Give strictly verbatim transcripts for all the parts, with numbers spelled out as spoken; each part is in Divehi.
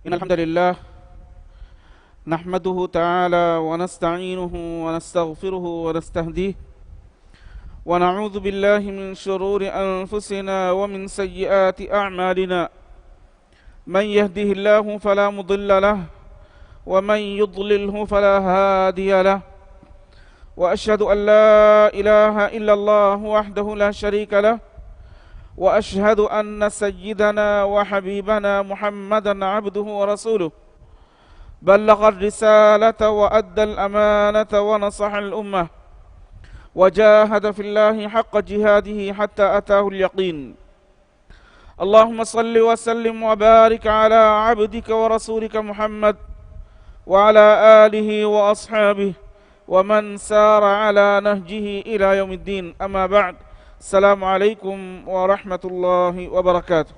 إن الحمد لله نحمده تعالى ونستعينه ونستغفره ونستهديه، ونعوذ بالله من شرور أنفسنا ومن سيئات أعمالنا. من يهده الله فلا مضل له، ومن يضلله فلا هادي له، وأشهد أن لا إله إلا الله وحده لا شريك له، وأشهد أن سيدنا وحبيبنا محمدا عبده ورسوله، بلغ الرسالة وأدى الأمانة ونصح الأمة، وجاهد في الله حق جهاده حتى أتاه اليقين. اللهم صل وسلم وبارك على عبدك ورسولك محمد وعلى آله وأصحابه ومن سار على نهجه إلى يوم الدين. أما بعد. السلام عليكم ورحمة الله وبركاته.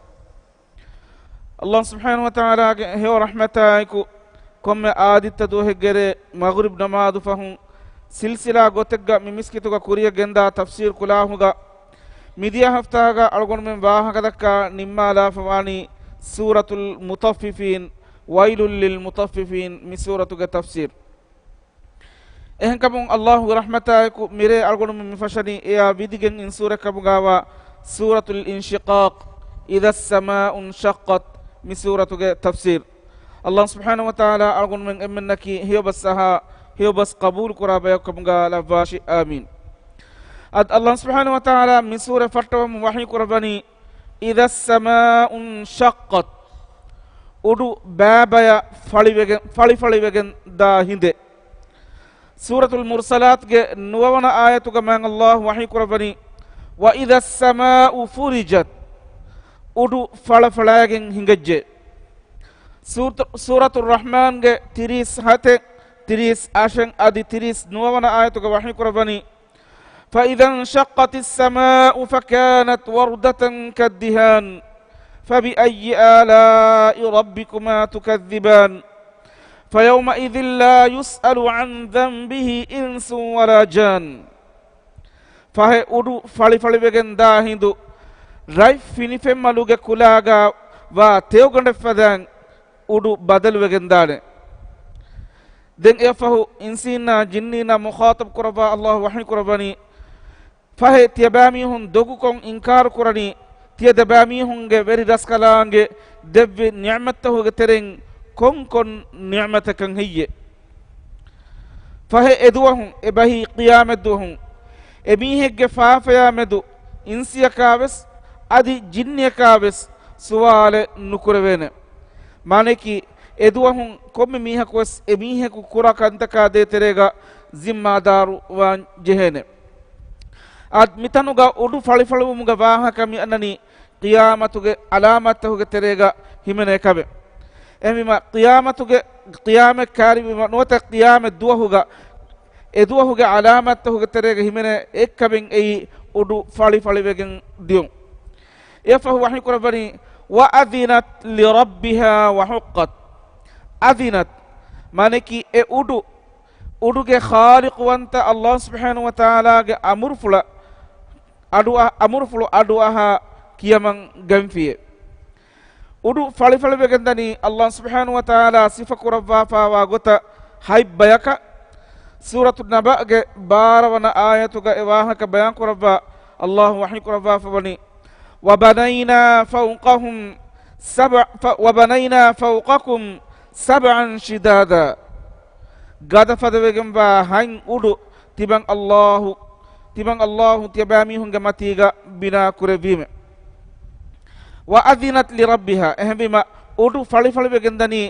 ﷲ ސުބްޙާނަހޫ ވަތަޢާލާގެ ހެޔޮ ރަޙްމަތާއެކު، ކޮންމެ އާދިއްތަ ދުވަހެއްގެރޭ މަޣްރިބް ނަމާދު ފަހުން ސިލްސިލާ ގޮތެއްގަ މި މިސްކިތުގަ ކުރިޔަށް ގެންދާ ތަފްސީރު ކުލާހުގަ، މިދިޔަ ހަފްތާގަ އަޅުގަނޑުމެން ވާހަކަދައްކާ ނިންމާލާފަވާނީ ސޫރަތުލް މުޠައްފިފީން، ވައިލުއް ލިލް މުޠައްފިފީން، މި ސޫރަތުގެ ތަފްސީރު. އެހެންކަމުން ﷲ ގެ ރަޙްމަތާއެކު މިރޭ އަޅުގަނޑުމެން މި ފަށަނީ އެއާ ވިދިގެން އިން ސޫރަތް ކަމުގާވާ ސޫރަތުލް އިންޝިޤާޤް، إذا السماء انشقت، މި ސޫރަތުގެ ތަފްސީރު. ﷲ ސުބްޙާނަހޫ ވަތަޢާލާ އަޅުގަނޑުމެން އެންމެންނަކީ ހެޔޮބަސް އަހާ، ހެޔޮބަސް ޤަބޫލު ކުރާ ބަޔަކު ކަމުގާ ލައްވާށި. އާމީން. އަދި ﷲ ސުބްޙާނަހޫ ވަތަޢާލާ މި ސޫރަތް ފައްޓަވަމުން ވަޙީ ކުރައްވަނީ، إذا السماء انشقت، އުޑު ބައިބަޔަށް ފަޅިވެގެން، ފަޅިފަޅިވެގެން ދާ ހިނދެއް. ސޫރަތުލް މުރްސަލާތްގެ ނުވަވަނަ އާޔަތުގަ މާތް ﷲ ވަޙީ ކުރައްވަނީ، وإذا السماء فرجت، އުޑު ފަޅަފަޅައިގެން ހިނގައްޖެ. ސޫރަތު، ސޫރަތުއް ރަޙްމާންގެ ތިރީސް ހަތެއް، ތިރީސް އަށެއް އަދި ތިރީސް ނުވަވަނަ އާޔަތުގަ ވަޙީ ކުރައްވަނީ، فإذا انشقت السماء فكانت وردة كالدهان فبأي آلاء ربكما تكذبان فيومئذ لا يسأل عن ذنبه إنس ولا جان. ފަހެ އުޑު ފަޅިފަޅިވެގެން ދާ ހިނދު، ރަތް ފިނިފެންމަލުގެ ކުލާގާ ވާ ތެޔޮގަނޑެއް ފަދައިން އުޑު ބަދަލުވެގެން ދާނެ. ދެން އެއަށްފަހު އިންސީންނާ ޖިންނީންނާ މުޚާޠަބު ކުރައްވާ ﷲ ވަޙީ ކުރައްވަނީ، ފަހެ ތިޔަބައިމީހުން ދޮގުކޮށް އިންކާރު ކުރަނީ، ތިޔަ ދެބައިމީހުންގެ ވެރި ރަސްކަލާނގެ ދެއްވި ނިޢުމަތްތަކުގެ ތެރެއިން ކޮންކޮން ނިޢުމަތަކަށް ހެއްޔޭ؟ ފަހެ އެދުވަހުން، އެބަހީ ޤިޔާމަތްދުވަހުން، އެމީހެއްގެ ފާފަޔާ މެދު އިންސިއަކާވެސް އަދި ޖިންނިއަކާވެސް ސުވާލެއް ނުކުރެވޭނެ. މާނައަކީ، އެދުވަހުން ކޮންމެ މީހަކުވެސް އެމީހަކު ކުރާ ކަންތަކާ ދޭތެރޭގަ ޒިންމާދާރުވާން ޖެހޭނެ. އަދި މިތަނުގަ އުޑު ފަޅިފަޅުވުމުގެ ވާހަކަ މި އަންނަނީ ޤިޔާމަތުގެ ޢަލާމާތްތަކުގެ ތެރޭގަ ހިމެނޭ ކަމެއް. އެހެންވީމަ، ޤިޔާމަތުގެ، ޤިޔާމަތް ކައިރިވީމަ ނުވަތަ ޤިޔާމަތް ދުވަހުގަ، އެދުވަހުގެ ޢަލާމާތްތަކުގެ ތެރޭގަ ހިމެނޭ އެއްކަމެއް އެއީ އުޑު ފަޅިފަޅިވެގެން ދިޔުން. އެއަށްފަހު ވަޙީ ކުރައްވަނީ، وأذنت لربها وحقت. أذنت، މާނައަކީ އެ އުޑު، އުޑުގެ ޚާލިޤުވަންތަ ﷲ ސުބްޙާނަހޫ ވަތަޢާލާގެ އަމުރުފުޅަށް އަޑުއަ-، އަމުރުފުޅު އަޑުއަހާ ކިޔަމަން ގެންފިއޭ. އުޑު ފަޅިފަޅިވެގެންދަނީ ﷲ ސުބްޙާނަހޫ ވަތަޢާލާ ސިފަކުރައްވާފާވާ ގޮތަށް ހަތް ބަޔަކަށް. ސޫރަތު ނަބައްގެ ބާރަވަނަ އާޔަތުގަ އެ ވާހަކަ ބަޔާންކުރައްވާ ﷲ ވަޙީކުރައްވާފަވަނީ، وبنينا فوقهم سبع، ف-، وبنينا فوقكم سبعا شدادا. ގަދަފަދަވެގެންވާ ހަތް އުޑު ތިމަން ﷲ، ތިމަން ﷲ ތިޔަބައިމީހުންގެ މަތީގަ ބިނާ ކުރެއްވީމެ. وأذنت لربها، އެހެންވީމަ، އުޑު ފަޅިފަޅިވެގެންދަނީ،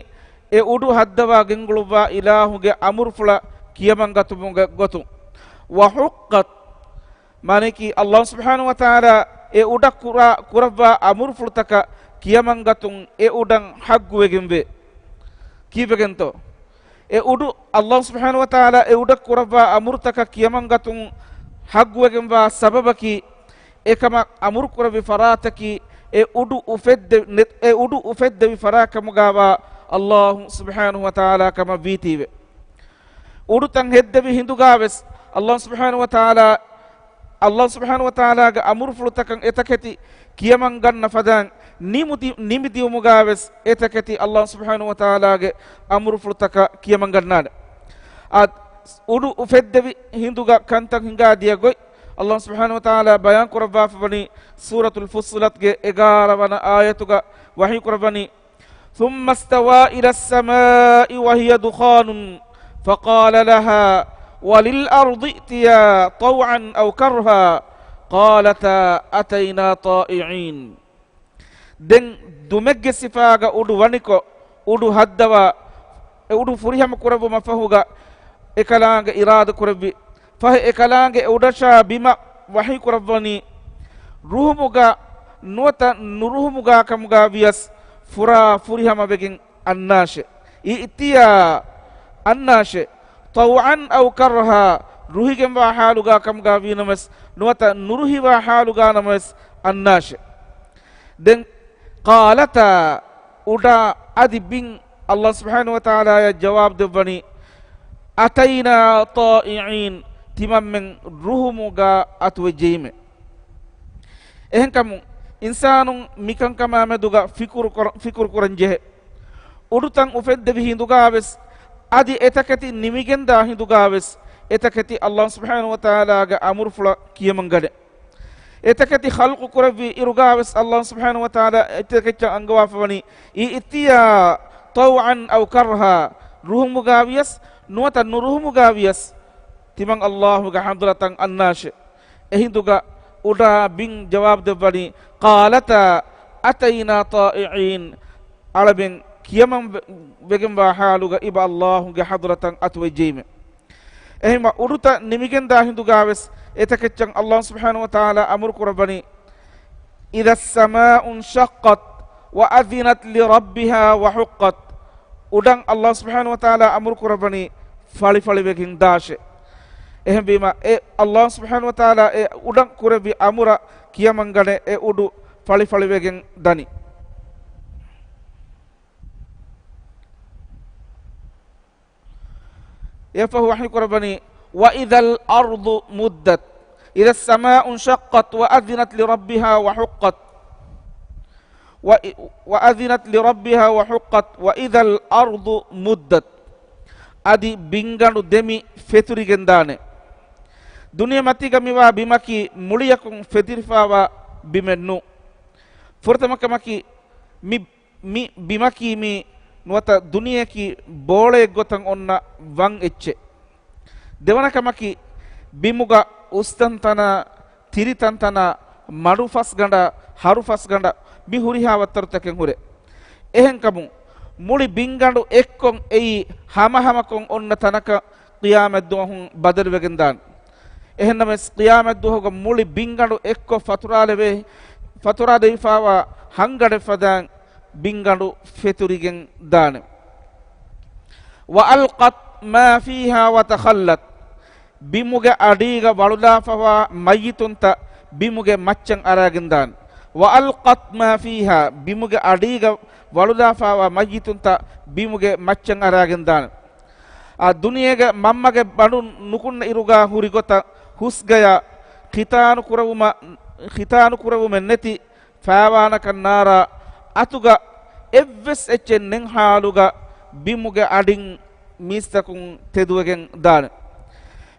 އެ އުޑު ހައްދަވާ ގެންގުޅުއްވާ އިލާހުގެ އަމުރުފުޅަށް ކިޔަމަންގަތުމުގެ ގޮތުން. وحقت، މާނައަކީ، ﷲ ސުބްޙާނަހޫ ވަތަޢާލާ އެ އުޑަށް ކުރާ، ކުރައްވާ އަމުރުފުޅުތަކަށް ކިޔަމަންގަތުން އެ އުޑަށް ޙައްޤުވެގެންވޭ. ކީއްވެގެންތޯ؟ އެ އުޑު، ﷲ ސުބްޙާނަހޫ ވަތަޢާލާ އެ އުޑަށް ކުރައްވާ އަމުރުތަކަށް ކިޔަމަންގަތުން ޙައްޤުވެގެންވާ ސަބަބަކީ، އެކަމަށް އަމުރުކުރެއްވި ފަރާތަކީ، އެ އުޑު އުފެއްދެ-، ނެ-، އެ އުޑު އުފެއްދެވި ފަރާތް ކަމުގާވާ ﷲ ސުބްޙާނަހޫ ވަތަޢާލާ ކަމަށް ވީތީވެ. އުޑުތައް ހެއްދެވި ހިނދުގާވެސް، ﷲ ސުބްޙާނަހޫ ވަތަޢާލާ، ﷲ ސުބްޙާނަހޫ ވަތަޢާލާގެ އަމުރުފުޅުތަކަށް އެތަކެތި ކިޔަމަންގަންނަ ފަދައިން، ނިމުދި-، ނިމިދިއުމުގަވެސް އެތަކެތި ﷲ ސުބްޙާނަހޫ ވަތަޢާލާގެ އަމުރުފުޅުތަކަށް ކިޔަމަންގަންނާނެ. އާ، އުޑު އުފެއްދެވި ހިނދުގަ ކަންތައް ހިނގާ ދިޔަ ގޮތް ﷲ ސުބްޙާނަހޫ ވަތަޢާލާ ބަޔާން ކުރައްވާފަ ވަނީ ސޫރަތުލް ފުއްޞިލަތްގެ އެގާރަ ވަނަ އާޔަތުގަ ވަޙީ ކުރައްވަނީ، ثم استوى إلى السماء وهي دخان فقال لها وللأرض ائتيا طوعا أو كرها قالتا أتينا طائعين. ދެން ދުމެއްގެ ސިފާގަ އުޑު ވަނިކޮށް، އުޑު ހައްދަވާ، އެ އުޑު ފުރިހަމަ ކުރެއްވުމަށް ފަހުގަ އެކަލާނގެ އިރާދަ ކުރެއްވި. ފަހެ އެކަލާނގެ އެއުޑަށާ ބިމަށް ވަޙީ ކުރައްވަނީ، ރުހުމުގަ ނުވަތަ ނުރުހުމުގަ ކަމުގަ ވިޔަސް ފުރާ ފުރިހަމަ ވެގެން އަންނާށެ. އިއްތިޔާ، އަންނާށެ. ޠަވްޢަން އަވް ކަރްހާ، ރުހިގެންވާ ޙާލުގަ ކަމުގަ ވީނަމަވެސް، ނުވަތަ ނުރުހިވާ ޙާލުގަ ނަމަވެސް އަންނާށެ. ދެން، ޤާލަތާ، އުޑާ އަދި ބިން ﷲ ސުބްޙާނަހޫ ވަތަޢާލާއަށް ޖަވާބު ދެއްވަނީ، أتينا طائعين، ތިމަންމެން ރުހުމުގަ އަތުވެއްޖެއީމެ. އެހެންކަމުން، އިންސާނުން މިކަންކަމާ މެދުގަ ފިކުރު ކުރ-، ފިކުރު ކުރަން ޖެހޭ. އުޑުތައް އުފެއްދެވި ހިނދުގަވެސް، އަދި އެތަކެތި ނިމިގެންދާ ހިނދުގަވެސް، އެތަކެތި ﷲ ސުބްޙާނަހޫ ވަތަޢާލާގެ އަމުރުފުޅަށް ކިޔަމަންގަނެ. އެތަކެތި ޚަލްޤު ކުރެއްވި އިރުގަވެސް ﷲ ސުބްޙާނަހޫ ވަތަޢާލާ އެތަކެއްޗަށް އަންގަވާފަ ވަނީ، އިއްތިޔާ ޠަވްޢަން އަވް ކަރްހާ، ރުހުމުގަ ވިޔަސް ނުވަތަ ނުރުހުމުގަ ވިޔަސް، ތިމަން ﷲގެ ޙަޟްރަތަށް އަންނާށެ. އެހިނދުގަ އުޑާ ބިން ޖަވާބު ދެއްވަނީ، ޤާލަތާ أتينا طائعين، އަޅަމެން ކިޔަމަން ވެ-، ވެގެންވާ ޙާލުގަ އިބަ ﷲގެ ޙަޟްރަތަށް އަތުވެއްޖެއީމެ. އެހެންވެ، އުޑުތައް ނިމިގެންދާ ހިނދުގަވެސް އެތަކެއްޗަށް ﷲ ސުބްޙާނަހޫ ވަތަޢާލާ އަމުރު ކުރައްވަނީ، إذا السماء انشقت وأذنت لربها وحقت. އުޑަށް ﷲ ސުބްޙާނަހޫ ވަތަޢާލާ އަމުރު ކުރައްވަނީ ފަޅިފަޅިވެގެން ދާށޭ. އެހެންވީމަ، އެ ﷲ ސުބްޙާނަހޫ ވަތަޢާލާ އެ އުޑަށް ކުރެއްވި އަމުރަށް ކިޔަމަންގަނެ، އެ އުޑު ފަޅިފަޅިވެގެން ދަނީ. އެއަށްފަހު ވަޙީ ކުރައްވަނީ، وإذا الأرض مدت، إذا السماء انشقت وأذنت لربها وحقت، و، وأذنت لربها وحقت، وإذا الأرض مدت. އަދި ބިންގަނޑު ދެމި ފެތުރިގެން ދާނެ. ދުނިޔެ މަތީގަ މިވާ ބިމަކީ މުޅިއަކުން ފެތުރިފައިވާ ބިމެއް ނޫން. ފުރަތަމަ ކަމަކީ، މި މި ބިމަކީ މި ނުވަތަ ދުނިޔެއަކީ ބޯޅައެއްގޮތަށް އޮންނަ ވަން އެއްޗެއް. ދެވަނަ ކަމަކީ، ބިމުގަ އުސްތަންތަނާ، ތިރިތަންތަނާ، މަޑު ފަސްގަނޑާ، ހަރު ފަސްގަނޑާ، މި ހުރިހާ ވައްތަރުތަކެއް ހުރޭ. އެހެންކަމުން، މުޅި ބިންގަނޑު އެއްކޮށް އެއީ ހަމަހަމަކޮށް އޮންނަ ތަނަކަށް ޤިޔާމަތްދުވަހުން ބަދަލުވެގެން ދާނެ. އެހެންނަމަވެސް، ޤިޔާމަތްދުވަހުގަ މުޅި ބިންގަނޑު އެއްކޮށް ފަތުރާލެވޭ، ފަތުރާލެވިފައިވާ ހަންގަނޑެއް ފަދައިން ބިންގަނޑު ފެތުރިގެން ދާނެ. وألقت ما فيها وتخلت. ބިމުގެ އަޑީގަ ވަޅުލާފަވާ މައްޔިތުންތައް ބިމުގެ މައްޗަށް އަރާގެން ދާނެ. وألقت ما فيها، ބިމުގެ އަޑީގަ ވަޅުލާފަވާ މައްޔިތުންތައް ބިމުގެ މައްޗަށް އަރާގެން ދާނެ. އާ، ދުނިޔޭގެ މަންމަގެ ބަނޑު ނުކުންނަ އިރުގަ ހުރި ގޮތަށް ހުސްގަޔާ ޚިތާނު ކުރެވުމަށް، ޚިތާނު ކުރެވުމެއް ނެތި ފައިވާނަކަށް ނާރާ އަތުގަ އެއްވެސް އެއްޗެއް ނެތް ޙާލުގަ ބިމުގެ އަޑިން މީސްތަކުން ތެދުވެގެން ދާނެ.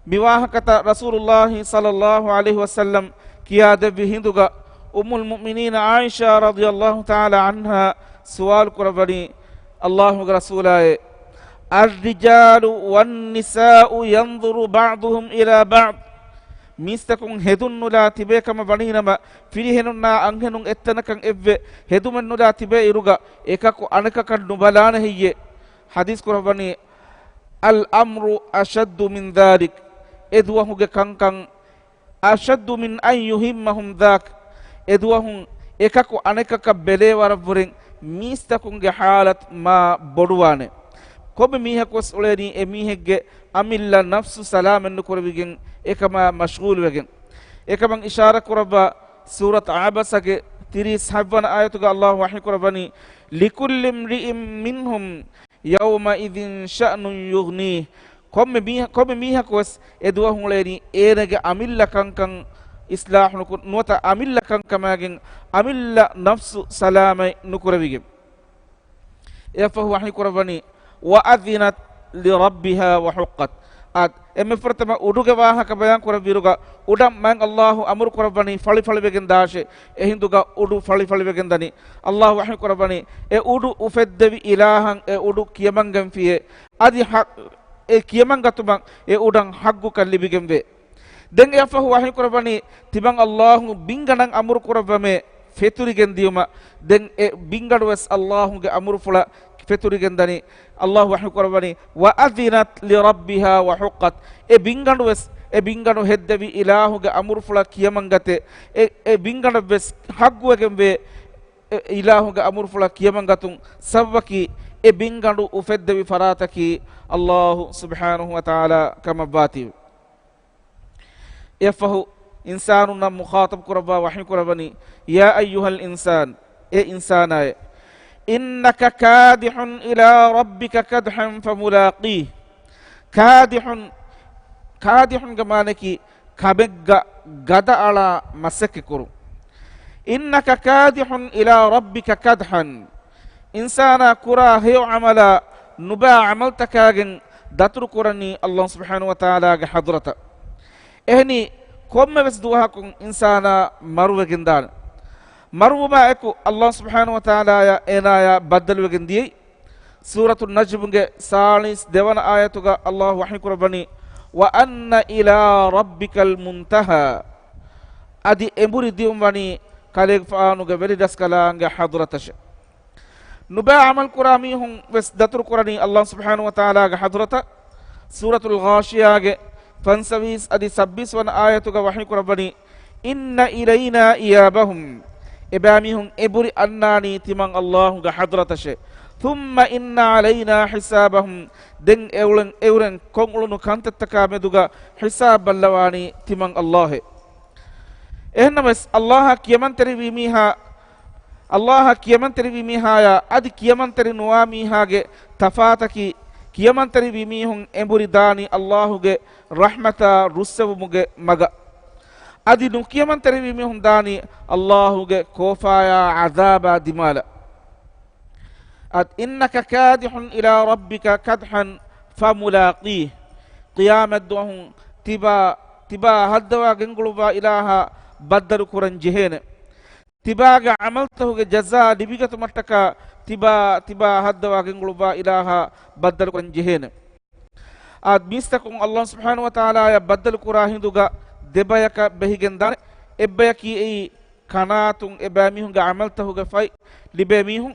މި ވާހަކަތައް ރަސޫލުﷲ ޞައްލަﷲ ޢަލައިހި ވަސައްލަމް ކިޔާދެއްވި ހިނދުގަ، އުއްމުލް މުއުމިނީން ޢާއިޝާ ރަޟިޔަﷲ ތަޢާލާ ޢަންހާ ސުވާލު ކުރައްވަނީ، ﷲގެ ރަސޫލާއޭ، الرجال والنساء ينظر بعضهم إلى بعض. މީސްތަކުން ހެދުން ނުލާ ތިބޭ ކަމަށް ވަނީނަމަ، ފިރިހެނުންނާ އަންހެނުން އެއްތަނަކަށް އެއްވެ ހެދުމެއް ނުލާ ތިބޭ އިރުގަ، އެކަކު އަނެކަކަށް ނުބަލާނެ ހެއްޔޭ؟ ޙަދީޘް ކުރައްވަނީ، الأمر أشد من ذلك. އެ ދުވަހުގެ ކަންކަން، أشد من أن يهمهم ذاك. އެ ދުވަހުން އެކަކު އަނެކަކަށް ބެލޭވަރަށްވުރެން މީސްތަކުންގެ ޙާލަތު މާ ބޮޑުވާނެ. ކޮންމެ މީހަކުވެސް އުޅޭނީ އެ މީހެއްގެ އަމިއްލަ ނަފްސު ސަލާމަތްނުކުރެވިގެން އެކަމާ މަޝްޣޫލުވެގެން. އެކަމަށް އިޝާރަ ކުރައްވާ ސޫރަތު ޢަބަސަގެ ތިރީސް ހަތްވަނަ އާޔަތުގަ ﷲ ވަޙީ ކުރައްވަނީ، لكل امرئ منهم يومئذ شأن يغنيه. ކޮންމެ މީހަ-، ކޮންމެ މީހަކުވެސް އެ ދުވަހު އުޅޭނީ އޭނަގެ އަމިއްލަ ކަންކަން އިސްލާޙު ނުކު-، ނުވަތަ އަމިއްލަ ކަންކަމާގެން އަމިއްލަ ނަފްސު ސަލާމަތް ނުކުރެވިގެން. އެއަށްފަހު ވަޙީ ކުރައްވަނީ، وَأَذِنَتْ لِرَبِّهَا وَحُقَّتْ. އާދެ، އެންމެ ފުރަތަމަ އުޑުގެ ވާހަކަ ބަޔާން ކުރެއްވިއިރުގަ، އުޑަށް މާތް ﷲ އަމުރު ކުރައްވަނީ ފަޅިފަޅިވެގެން ދާށޭ. އެހިނދުގަ އުޑު ފަޅިފަޅިވެގެން ދަނީ. ﷲ ވަޙީ ކުރައްވަނީ، އެ އުޑު އުފެއްދެވި އިލާހަށް އެ އުޑު ކިޔަމަންގެންފިޔޭ. އަދި ޙަ-، އެ ކިޔަމަންގަތުމަށް އެ އުޑަށް ޙައްޤުކަން ލިބިގެންވޭ. ދެން އެއަށްފަހު ވަޙީ ކުރައްވަނީ، ތިމަން ﷲ ބިންގަނޑަށް އަމުރު ކުރައްވަމޭ ފެތުރިގެން ދިޔުމަށް. ދެން އެ ބިންގަނޑުވެސް ﷲގެ އަމުރުފުޅަށް ފެތުރިގެން ދަނީ. ﷲ ވަޙީ ކުރައްވަނީ، وَأَذِنَتْ لِرَبِّهَا وَحُقَّتْ. އެ ބިންގަނޑުވެސް، އެ ބިންގަނޑު ހެއްދެވި އިލާހުގެ އަމުރުފުޅަށް ކިޔަމަންގަތޭ. އެ، އެ ބިންގަނޑަށްވެސް ޙައްޤުވެގެންވޭ، އެ އިލާހުގެ އަމުރުފުޅަށް ކިޔަމަންގަތުން ސަބަބަކީ، އެ ބިންގަނޑު އުފެއްދެވި ފަރާތަކީ ﷲ ސުބްޙާނަހޫ ވަތަޢާލާ ކަމަށްވާތީވެ. އެއަށްފަހު އިންސާނުންނަށް މުޚާޠަބު ކުރައްވާ ވަޙީ ކުރައްވަނީ، يَا أَيُّهَا الْإِنسَانُ، އޭ އިންސާނާއޭ، إِنَّكَ كَادِحٌ إِلَىٰ رَبِّكَ كَدْحًا فَمُلَاقِيهِ. كَادِحٌ، كَادِحٌ ގެ މާނައަކީ ކަމެއްގަ ގަދައަޅާ މަސައްކަތްކުރުން. إِنَّكَ كَادِحٌ إِلَىٰ رَبِّكَ كَدْحًا. އިންސާނާ ކުރާ ހެޔޮ ޢަމަލާ ނުބައި ޢަމަލުތަކާގެން ދަތުރުކުރަނީ ﷲ ސުބްޙާނަހޫ ވަތަޢާލާގެ ޙަޟްރަތަށް. އެހެނީ، ކޮންމެވެސް ދުވަހަކުން އިންސާނާ މަރުވެގެންދާނެ. މަރުވުމާ އެކު ﷲ ސުބްޙާނަހޫ ވަތަޢާލާއަށް އޭނާޔާ ބައްދަލުވެގެން ދިޔައީ. ސޫރަތު ނަޖްމުގެ ސާޅީސް ދެވަނަ އާޔަތުގަ ﷲ ވަޙީ ކުރައްވަނީ، وَأَنَّ إِلَىٰ رَبِّكَ الْمُنتَهَىٰ. އަދި އެނބުރި ދިޔުން ވަނީ ކަލޭގެފާނުގެ ވެރިރަސްކަލާނގެ ޙަޟްރަތަށެ. ނުބައި ޢަމަލު ކުރާ މީހުން ވެސް ދަތުރު ކުރަނީ ﷲ ސުބްޙާނަހޫ ވަތަޢާލާގެ ޙަޟްރަތަށް. ސޫރަތުލް ޣާޝިޔާގެ ފަންސަވީސް އަދި ސައްބީސް ވަނަ އާޔަތުގަ ވަޙީ ކުރައްވަނީ، إِنَّ إِلَيْنَا إِيَابَهُمْ. އެބައިމީހުން އެނބުރި އަންނާނީ ތިމަން ﷲގެ ޙަޟްރަތަށެ. ثُمَّ إِنَّ عَلَيْنَا حِسَابَهُمْ. ދެން އެއުޅެން، އެއުޅެން ކޮށްއުޅުނު ކަންތައްތަކާ މެދުގަ ޙިސާބު ބައްލަވާނީ ތިމަން ﷲއޭ. އެހެންނަމަވެސް، ﷲއަށް ކިޔަމަންތެރިވި މީހާ، ﷲއަށް ކިޔަމަންތެރިވި މީހާޔާ އަދި ކިޔަމަންތެރި ނުވާ މީހާގެ ތަފާތަކީ، ކިޔަމަންތެރިވި މީހުން އެނބުރި ދާނީ ﷲގެ ރަޙްމަތާ ރުއްސެވުމުގެ މަގަށް. އަދި ނުކިޔަމަންތެރިވި މީހުން ދާނީ ﷲގެ ކޯފާޔާ ޢަޛާބާ ދިމާލަށް. އަދި، إِنَّكَ كَادِحٌ إِلَىٰ رَبِّكَ كَدْحًا فَمُلَاقِيهِ. ޤިޔާމަތްދުވަހު ތިބާ، ތިބާ ހައްދަވާ ގެންގުޅުއްވާ އިލާހާ ބައްދަލު ކުރަން ޖެހޭނެ. ތިބާގެ ޢަމަލުތަކުގެ ޖަޒާ ލިބިގަތުމަށްޓަކާ ތިބާ، ތިބާ ހައްދަވާ ގެންގުޅުއްވާ އިލާހާ ބައްދަލުކުރަން ޖެހޭނެ. އާދެ، މީސްތަކުން ﷲ ސުބްޙާނަހޫ ވަތަޢާލާއަށް ބައްދަލުކުރާ ހިނދުގަ ދެބަޔަކަށް ބެހިގެންދާނެ. އެއްބަޔަކީ އެއީ ކަނާތުން އެބައިމީހުންގެ ޢަމަލުތަކުގެ ފަތް ލިބޭ މީހުން.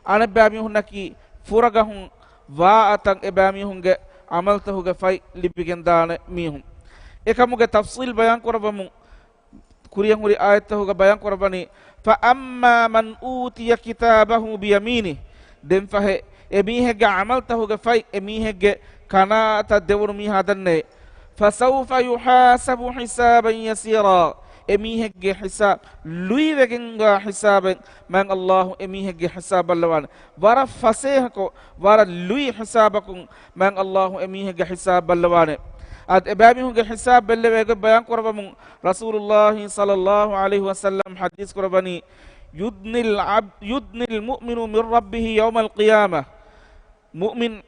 އަނެއްބައިމީހުންނަކީ ފުރަގަހުން ވާ އަތަށް އެބައިމީހުންގެ ޢަމަލުތަކުގެ ފަތް ލިބިގެންދާނެ މީހުން. އެކަމުގެ ތަފްޞީލް ބަޔާންކުރައްވަމުން. ކުރިއަށް ހުރި އާޔަތްތަކުގަ ބަޔާން ކުރައްވަނީ، فَأَمَّا مَنْ أُوتِيَ كِتَابَهُ بِيَمِينِهِ. ދެން ފަހެ، އެމީހެއްގެ ޢަމަލުތަކުގެ ފަތް އެމީހެއްގެ ކަނާތަށް ދެވުނު މީހާ ދަންނައޭ. فَسَوْفَ يُحَاسَبُ حِسَابًا يَسِيرًا. އެމީހެއްގެ ޙިސާބު ލުއިވެގެންވާ ޙިސާބެއް މާތް ﷲ އެމީހެއްގެ ޙިސާބު ބައްލަވާނެ. ވަރަށް ފަސޭހަކޮށް، ވަރަށް ލުއި ޙިސާބަކުން މާތް ﷲ އެމީހެއްގެ ޙިސާބު ބައްލަވާނެ. އަދި އެބައިމީހުންގެ ޙިސާބު ބެއްލެވޭ ގޮތް ބަޔާން ކުރައްވަމުން، ރަސޫލުﷲ ޞައްލަﷲ ޢަލައިހި ވަސައްލަމް ޙަދީޘް ކުރައްވަނީ، يُدْنِي الْعَبْ-، يُدْنِي الْمُؤْمِنُ مِنْ رَبِّهِ يَوْمَ الْقِيَامَةِ. މުއުމިން،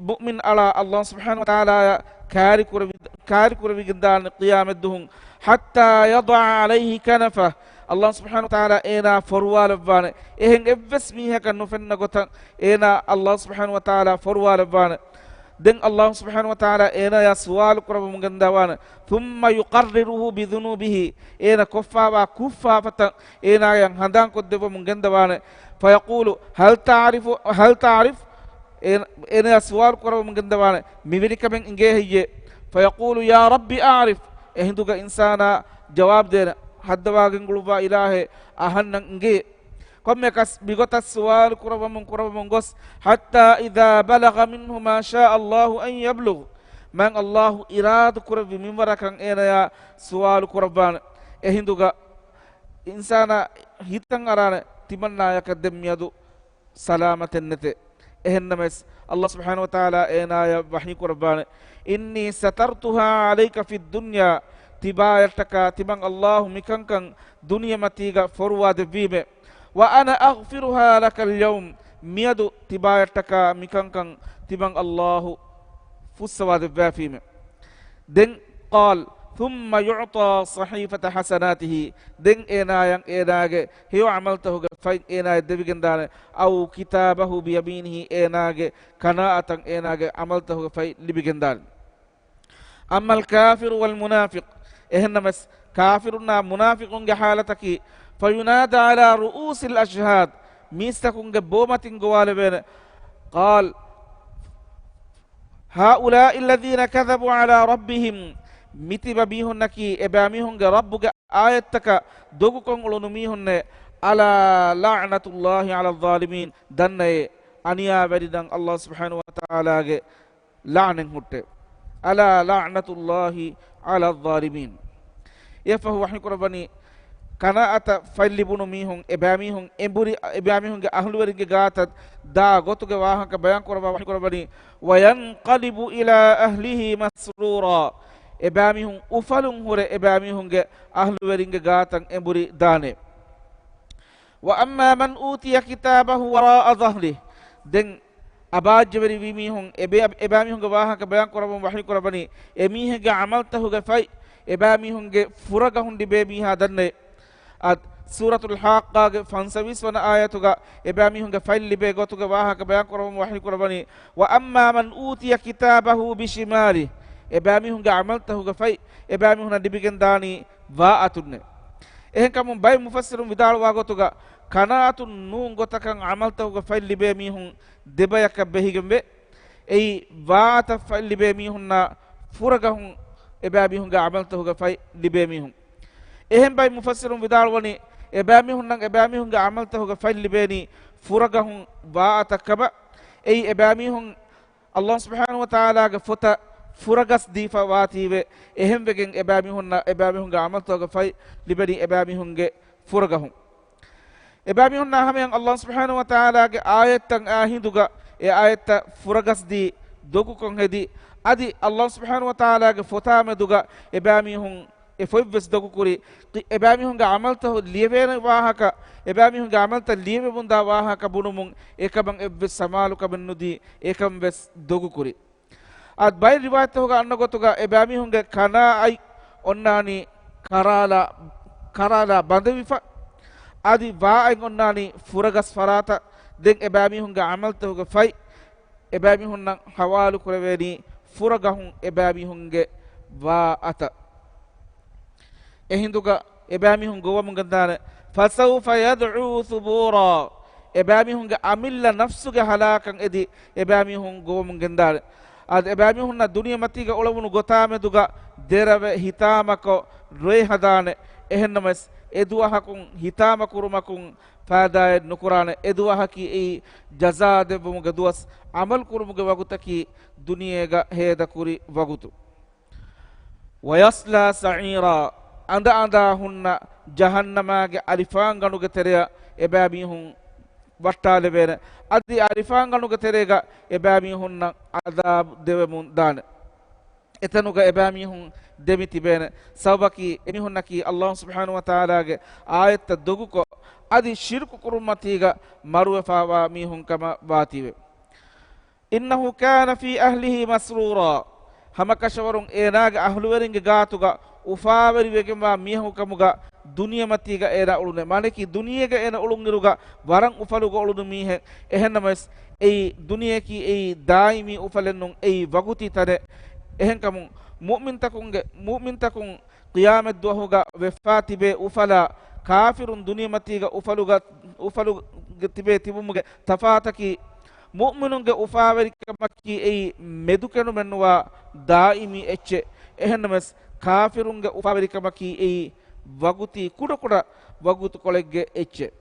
މުއުމިން އަޅާ ﷲ ސުބްޙާނަހޫ ވަތަޢާލާއަށް ކާރި ކުރެވި-، ކާރި ކުރެވިގެންދާނެ ޤިޔާމަތްދުވަހު، حَتَّىٰ يَضَعَ عَلَيْهِ كَنَفَهُ. ﷲ ސުބްޙާނަހޫ ވަތަޢާލާ އޭނާ ފޮރުވާލައްވާނެ. އެހެން އެއްވެސް މީހަކަށް ނުފެންނަ ގޮތަށް އޭނާ ﷲ ސުބްޙާނަހޫ ވަތަޢާލާ ފޮރުވާލައްވާނެ. ދެން ﷲ ސުބްޙާނަހޫ ވަތަޢާލާ އޭނާޔާ ސުވާލު ކުރައްވަމުން ގެންދަވާނެ. ثُمَّ يُقَرِّرُهُ بِذُنُوبِهِ. އޭނާ ކޮށްފާވާ ކުށްފާފަތައް އޭނާގެ އަތް ހަނދާންކޮށްދެއްވަމުން ގެންދަވާނެ. فَيَقُولُ هَلْ تَعْرِفُ، هَلْ تَعْرِفُ؟ އޭނާ، އޭނާޔާ ސުވާލު ކުރައްވަމުން ގެންދަވާނެ، މިވެނި ކަމެއް އިނގޭ ހެއްޔޭ؟ فَيَقُولُ يَا رَبِّ أَعْرِفُ. އެހިނދުގަ އިންސާނާ ޖަވާބު ދޭނެ، ހައްދަވާ ގެންގުޅުއްވާ އިލާހޭ، އަހަންނަށް އިނގޭ. ކޮންމެއަކަސް މިގޮތަށް ސުވާލު ކުރައްވަމުން ކުރައްވަމުން ގޮސް، حَتَّىٰ إِذَا بَلَغَ مِنْهُ مَا شَاءَ اللَّهُ أَنْ يَبْلُغَ. މާތް ﷲ އިރާދަ ކުރެއްވި މިންވަރަކަށް އޭނާޔާ ސުވާލު ކުރައްވާނެ. އެހިނދުގަ އިންސާނާ ހިތަށް އަރާނެ ތިމަންނާޔަކަށް ދެން މިއަދު ސަލާމަތެއް ނެތޭ. އެހެންނަމަވެސް، ﷲ ސުބްޙާނަހޫ ވަތަޢާލާ އޭނާޔަށް ވަޙީ ކުރައްވާނެ، إِنِّي سَتَرْتُهَا عَلَيْكَ فِي الدُّنْيَا. ތިބާޔަށްޓަކާ ތިމަން އައްލާހު މިކަންކަން ދުނިޔެމަތީގަ ފޮރުވާ ދެއްވީމެ. وأنا أغفرها لك اليوم، މިއަދު ތިބާޔަށްޓަކާ މިކަންކަން ތިމަން އައްލާހު ފުއްސަވާ ދެއްވާފީމެ. ދެން قال ثم يعطى صحيفة حسناته، ދެން އޭނާޔަށް އޭނާގެ ހެޔޮ ޢަމަލުތަހުގެ ފަތް އޭނާޔަށް ދެވިގެންދާނެ. أو كتابه بيمينه، އޭނާގެ ކަނާއަތަށް އޭނާގެ ޢަމަލުތަހުގެ ފަތް ލިބިގެންދާނެ. أما الكافر والمنافق، އެހެންނަމަވެސް ކާފިރުންނާ މުނާފިޤުންގެ ޙާލަތަކީ، فينادى على رؤوس الأشهاد، މީސްތަކުންގެ ބޯމަތިން ގޮވާލެވޭނެ. قال هؤلاء الذين كذبوا على ربهم، މިތިބަ މީހުންނަކީ އެބައިމީހުންގެ ރައްބުގެ އާޔަތްތަކަށް ދޮގުކޮށް އުޅުނު މީހުންނޭ. ألا لعنة الله على الظالمين، ދަންނައޭ، އަނިޔާވެރިންނަށް އައްލާހު ސުބްޙާނަހު ވަތަޢާލާގެ ލަޢުނަތް ހުއްޓޭ. ألا لعنة الله على الظالمين. އެފަހު ވަޙީކުރައްވަނީ، ކަނާއަތަށް ފަތް ލިބުނު މީހުން، އެބައިމީހުން އެނބުރި، އެބައިމީހުންގެ އަހުލުވެރިންގެ ގާތަށް ދާ ގޮތުގެ ވާހަކަ ބަޔާން ކުރައްވާ ވަޙީކުރައްވަނީ، وينقلب إلى أهله مسرورا، އެބައިމީހުން އުފަލުން ހުރެ އެބައިމީހުންގެ އަހުލުވެރިންގެ ގާތަށް އެނބުރި ދާނެ. وأما من أوتي كتابه وراء ظهره، ދެން އަބާއްޖަވެރިވި މީހުން، އެބެ-، އެބައިމީހުންގެ ވާހަކަ ބަޔާން ކުރަމުން ވަޙީ ކުރައްވަނީ، އެމީހެއްގެ ޢަމަލުތަހުގެ ފަތް އެބައިމީހުންގެ ފުރަގަހުން ލިބޭ މީހާ ދަންނައޭ. އަދި ސޫރަތުލް ޙާއްޤާގެ ފަންސަވީސް ވަނަ އާޔަތުގަ އެބައިމީހުންގެ ފަތް ލިބޭ ގޮތުގެ ވާހަކަ ބަޔާން ކުރަމުން ވަޙީ ކުރައްވަނީ، وأما من أوتي كتابه بشماله، އެބައިމީހުންގެ ޢަމަލުތަހުގެ ފަތް އެބައިމީހުންނަށް ލިބިގެންދާނީ ވާ އަތުންނޭ. އެހެންކަމުން ބައެއް މުފައްސިރުން ވިދާޅުވާ ގޮތުގަ، ކަނާއަތުން ނޫން ގޮތަކަށް ޢަމަލުތަކުގެ ފަތް ލިބޭ މީހުން ދެބަޔަކަށް ބެހިގެންވޭ. އެއީ، ވާ އަތަށް ފަތް ލިބޭ މީހުންނާ ފުރަގަހުން އެބައިމީހުންގެ ޢަމަލުތަކުގެ ފަތް ލިބޭ މީހުން. އެހެން ބައެއް މުފައްސިރުން ވިދާޅުވަނީ، އެބައިމީހުންނަށް އެބައިމީހުންގެ ޢަމަލުތަކުގެ ފަތް ލިބޭނީ ފުރަގަހުން ވާ އަތަށް ކަމަށް. އެއީ، އެބައިމީހުން އައްލާހު ސުބްޙާނަހު ވަތަޢާލާގެ ފޮތަށް ފުރަގަސް ދީފަ ވާތީވެ، އެހެންވެގެން އެބައިމީހުންނަށް އެބައިމީހުންގެ ޢަމަލުތަކުގެ ފަތް ލިބެނީ އެބައިމީހުންގެ ފުރަގަހުން. އެބައިމީހުންނާ ހަމަޔަށް އައްލާހު ސުބްޙާނަހު ވަތަޢާލާގެ އާޔަތްތައް އާ ހިނދުގަ އެ އާޔަތްތައް ފުރަގަސްދީ ދޮގުކޮށް ހެދި، އަދި އައްލާހު ސުބްޙާނަހު ވަތަޢާލާގެ ފޮތާ މެދުގަ އެބައިމީހުން އެ ފޮތްވެސް ދޮގުކުރި، އެބައިމީހުންގެ ޢަމަލުތައް ލިޔެވޭނެ ވާހަކަ، އެބައިމީހުންގެ ޢަމަލުތައް ލިޔެވެމުންދާ ވާހަކަ ބުނުމުން އެކަމަށް އެއްވެސް ސަމާލުކަމެއް ނުދީ، އެކަންވެސް ދޮގުކުރި. އަދި ބައެއް ރިވާޔަތްތަކުގަ އަންނަ ގޮތުގަ އެބައިމީހުންގެ ކަނާ އަތް އޮންނާނީ ކަރާލާ، ކަރާލާ ބަނދެވިފަ، އަދި ވާ އަތް އޮންނާނީ ފުރަގަސް ފަރާތަށް. ދެން އެބައިމީހުންގެ ޢަމަލުތަކުގެ ފަތް އެބައިމީހުންނަށް ޙަވާލު ކުރެވޭނީ ފުރަގަހުން އެބައިމީހުންގެ ވާ އަތަށް. އެހިނދުގަ އެބައިމީހުން ގޮވަމުން ގެންދާނެ، فسوف يدعو ثبورا. އެބައިމީހުންގެ އަމިއްލަ ނަފްސުގެ ހަލާކަށް އެދި އެބައިމީހުން ގޮވަމުން ގެންދާނެ. އަދި އެބައިމީހުންނަށް ދުނިޔެމަތީގަ އުޅެވުނު ގޮތާމެދުގަ ދެރަވެ ހިތާމަކޮށް ރޮއެ ހަދާނެ. އެހެންނަމަވެސް، އެދުވަހަކުން ހިތާމަކުރުމަކުން ފައިދާއެއް ނުކުރާނެ. އެދުވަހަކީ އެއީ ޖަޒާ ދެއްވުމުގެ ދުވަސް، ޢަމަލު ކުރުމުގެ ވަގުތަކީ ދުނިޔޭގަ ހޭދަކުރި ވަގުތު. ويصلى سعيرا، އަނދަ އަނދާ ހުންނަ ޖަހަންނަމާގެ އަލިފާންގަނޑުގެ ތެރެއަށް އެބައިމީހުން ވައްޓާލެވޭނެ. އަދި އަލިފާންގަނޑުގެ ތެރޭގަ އެބައިމީހުންނަށް ޢަޛާބު ދެވެމުން ދާނެ. އެތަނުގަ އެބައިމީހުން ދެމި ތިބޭނެ. ސަބަބަކީ އެމީހުންނަކީ އައްލާހު ސުބްޙާނަހު ވަތަޢާލާގެ އާޔަތްތައް ދޮގުކޮށް، އަދި ޝިރުކު ކުރުމަތީގަ މަރުވެފައިވާ މީހުން ކަމަށް ވާތީވެ. إنه كان في أهله مسرورا. ހަމަކަށަވަރުން އޭނާގެ އަހުލުވެރިންގެ ގާތުގަ އުފާވެރިވެގެންވާ މީހަކު ކަމުގަ ދުނިޔެމަތީގަ އޭނާ އުޅުނެ. މާނައަކީ ދުނިޔޭގަ އޭނާ އުޅުންއިރުގަ ވަރަށް އުފަލުގަ އުޅުނު މީހެއް. އެހެންނަމަވެސް، އެއީ ދުނިޔެއަކީ އެއީ ދާއިމީ އުފަލެއްނޫން، އެއީ ވަގުތީ ތަނެއް. އެހެންކަމުން މުއުމިންތަކުންގެ، މުއުމިންތަކުން ޤިޔާމަތްދުވަހުގަ ވެފާ ތިބޭ އުފަލާ، ކާފިރުން ދުނިޔެމަތީގަ އުފަލުގަ، އުފަލުގަ ތިބޭ ތިބުމުގެ ތަފާތަކީ، މުއުމިނުންގެ އުފާވެރިކަމަކީ އެއީ މެދުކެނޑުމެއްނުވާ ދާއިމީ އެއްޗެއް. އެހެންނަމަވެސް، ކާފިރުންގެ އުފާވެރިކަމަކީ އެއީ ވަގުތީ ކުޑަކުޑަ ވަގުތުކޮޅެއްގެ އެއްޗެއް.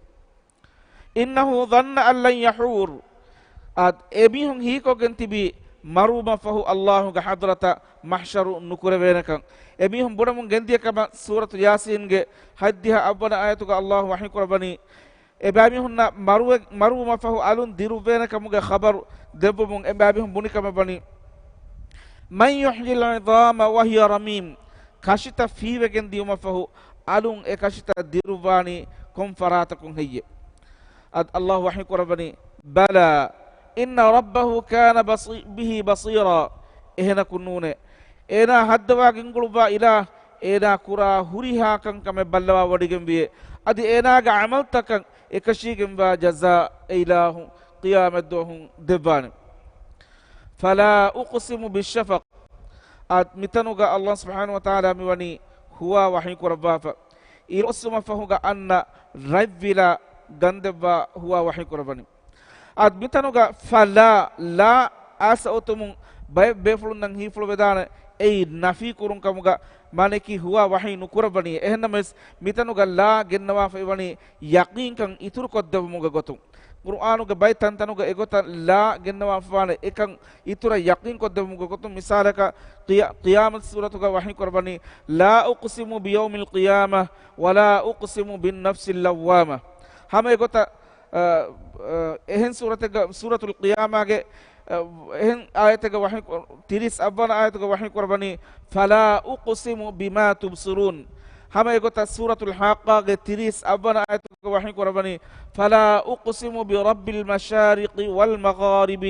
إنه ظن أن لن يحور. އާ، އެމީހުން ހީކޮށްގެން ތިބީ މަރުވުމަށްފަހު އައްލާހުގެ ޙަޟްރަތަށް މަޙްޝަރު ނުކުރެވޭނެކަން. އެމީހުން ބުނެމުން ގެންދިޔަ ކަމަށް ސޫރަތު ޔާސީންގެ ހަތްދިހަ އަށްވަނަ އާޔަތުގަ އައްލާހު ވަޙީކުރައްވަނީ، އެބައިމީހުންނަށް މަރުވެ-، މަރުވުމަށްފަހު އަލުން ދިރުއްވޭނެ ކަމުގެ ޚަބަރު ދެއްވުމުން އެބައިމީހުން ބުނި ކަމަށްވަނީ، من يحيي العظام وهي رميم. ކަށިތައް ފީވެގެން ދިޔުމަށްފަހު، އަލުން އެ ކަށިތައް ދިރުއްވާނީ ކޮން ފަރާތަކުން ހެއްޔެވެ؟ އަދި ﷲ ވަޙީ ކުރައްވަނީ، بَلَىٰ إِنَّ رَبَّهُ كَانَ بَصِي-، بِهِ بَصِيرًا. އެހެނަކު ނޫނޭ. އޭނާ ހައްދަވާ ގެންގުޅުއްވާ އިލާހު، އޭނާ ކުރާ ހުރިހާ ކަންކަމެއް ބައްލަވާވޮޑިގެންވިއޭ. އަދި އޭނާގެ ޢަމަލުތަކަށް އެކަށީގެންވާ ޖަޒާ އެ އިލާހު ޤިޔާމަތްދުވަހު ދެއްވާނެ. فَلَا أُقْسِمُ بِالشَّفَقِ. އަދި މިތަނުގަ ﷲ ސުބްޙާނަހޫ ވަތަޢާލާ މިވަނީ ހުވާ ވަޙީ ކުރައްވާފަ. އިރުއޮއްސުމަށްފަހުގަ އަންނަ ރަތްވިލާ ގަންދެއްވާ ހުވާ ވަޙީ ކުރައްވަނީ. އަދި މިތަނުގަ ފަލާ، ލާ އާސަ އޮތުމުން ބައެއް ބޭފުޅުންނަށް ހީފުޅުވެދާނެ އެއީ ނަފީ ކުރުން ކަމުގަ، މާނައަކީ ހުވާ ވަޙީ ނުކުރައްވަނީ. އެހެންނަމަވެސް، މިތަނުގަ ލާ ގެންނަވާފައިވަނީ ޔަޤީންކަން އިތުރުކޮށްދެއްވުމުގެ ގޮތުން. ޤުރުއާނުގެ ބައެއް ތަންތަނުގަ އެގޮތަށް ލާ ގެންނަވާފައިވާނެ އެކަން އިތުރަށް ޔަޤީންކޮށްދެއްވުމުގެ ގޮތުން. މިސާލަކަށް، ޤިޔާ-، ޤިޔާމަތު ސޫރަތުގަ ވަޙީ ކުރައްވަނީ، لَا أُقْسِمُ بِيَوْمِ الْقِيَامَةِ وَلَا أُقْسِمُ بِالنَّفْسِ اللَّوَّامَةِ. ހަމަ އެގޮތަށް، އަ، އަ، އެހެން ސޫރަތެއްގަ، ސޫރަތުލް ޤިޔާމާގެ، އަ، އެހެން އާޔަތެއްގަ ވަޙީ ކުރ-، ތިރީސް އަށްވަނަ އާޔަތުގަ ވަޙީ ކުރައްވަނީ، فَلَا أُقْسِمُ بِمَا تُبْصِرُونَ. ހަމަ އެގޮތަށް ސޫރަތުލް ޙާއްޤާގެ ތިރީސް އަށްވަނަ އާޔަތުގަ ވަޙީ ކުރައްވަނީ، فَلَا أُقْسِمُ بِرَبِّ الْمَشَارِقِ وَالْمَغَارِبِ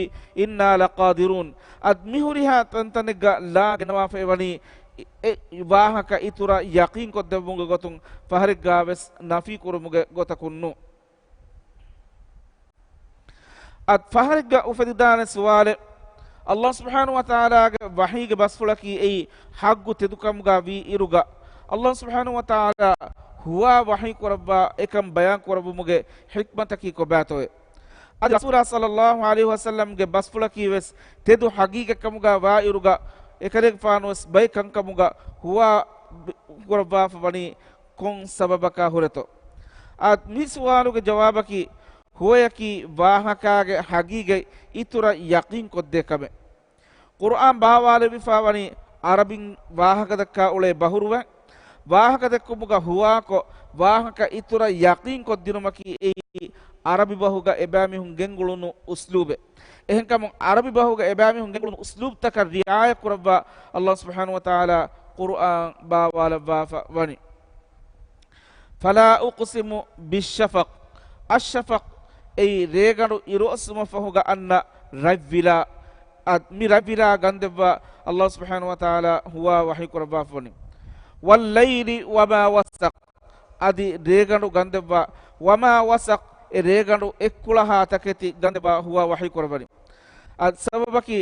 إِنَّا لَقَادِرُونَ. އަދި މި ހުރިހާ ތަންތަނެއްގަ ލާ ގެންނަވާފައިވަނީ، އެ، އެ ވާހަކަ އިތުރަށް ޔަޤީންކޮށްދެއްވުމުގެ ގޮތުން، ފަހަރެއްގާވެސް ނަފީ ކުރުމުގެ ގޮތަކުން ނޫން. އަދި ފަހަރެއްގަ އުފެދިދާނެ ސުވާލެއް، ﷲ ސުބްޙާނަހޫ ވަތަޢާލާގެ ވަޙީގެ ބަސްފުޅަކީ އެއީ ޙައްޤު ތެދުކަމުގަ ވީ އިރުގަ، ﷲ ސުބްޙާނަހޫ ވަތަޢާލާ ހުވާ ވަޙީ ކުރައްވާ އެކަން ބަޔާން ކުރައްވުމުގެ ޙިކްމަތަކީ ކޮބާތޯއޭ؟ އަދި ރަސޫލާ ޞައްލައްލާހު ޢަލައިހި ވަސައްލަމްގެ ބަސްފުޅަކީ ވެސް ތެދު ޙަޤީޤަތްކަމުގަ ވާ އިރުގަ، އެކަލޭގެފާނު ވެސް ބައެއް ކަންކަމުގަ ހުވާ ކުރައްވާފަ ވަނީ ކޮން ސަބަބަކާ ހުރެތޯ؟ އަދި މި ސުވާލުގެ ޖަވާބަކީ، ހުވަޔަކީ ވާހަކާގެ ޙަޤީޤަތް އިތުރަށް ޔަޤީންކޮށްދޭ ކަމެއް. ޤުރުއާން ބާވާލެވިފަ ވަނީ ޢަރަބިން ވާހަކަދައްކާ އުޅޭ ބަހުރުވެ، ވާހަކަދެއްކުމުގަ ހުވާކޮށް، ވާހަކަ އިތުރަށް ޔަޤީންކޮށްދިނުމަކީ އެއީ ޢަރަބި ބަހުގަ އެބައިމީހުން ގެންގުޅުނު އުސްލޫބެއް. އެހެންކަމުން، ޢަރަބި ބަހުގަ އެބައިމީހުން ގެންގުޅުނު އުސްލޫބްތަކަށް ރިޢާޔަތްކުރައްވާ ﷲ ސުބްޙާނަހޫ ވަތަޢާލާ ޤުރުއާން ބާވާލައްވާފަ ވަނީ. فَلَا أُقْسِمُ بِالشَّفَقِ. އައްޝަފަޤް އެއީ ރޭގަނޑު އިރުއޮއްސުމަށްފަހުގަ އަންނަ ރަތްވިލާ. އަދި މި ރަތްވިލާ ގަންދެއްވާ ﷲ ސުބްޙާނަހޫ ވަތަޢާލާ ހުވާ ވަޙީ ކުރައްވާފަ ވަނީ. وَاللَّيْلِ وَمَا وَسَقَ. އަދި ރޭގަނޑު ގަންދެއްވާ، وَمَا وَسَقَ، އެ ރޭގަނޑު އެއްކުޅަހާ ތަކެތި ގަންދެއްވާ ހުވާ ވަޙީ ކުރައްވަނީ. އަދި ސަބަބަކީ،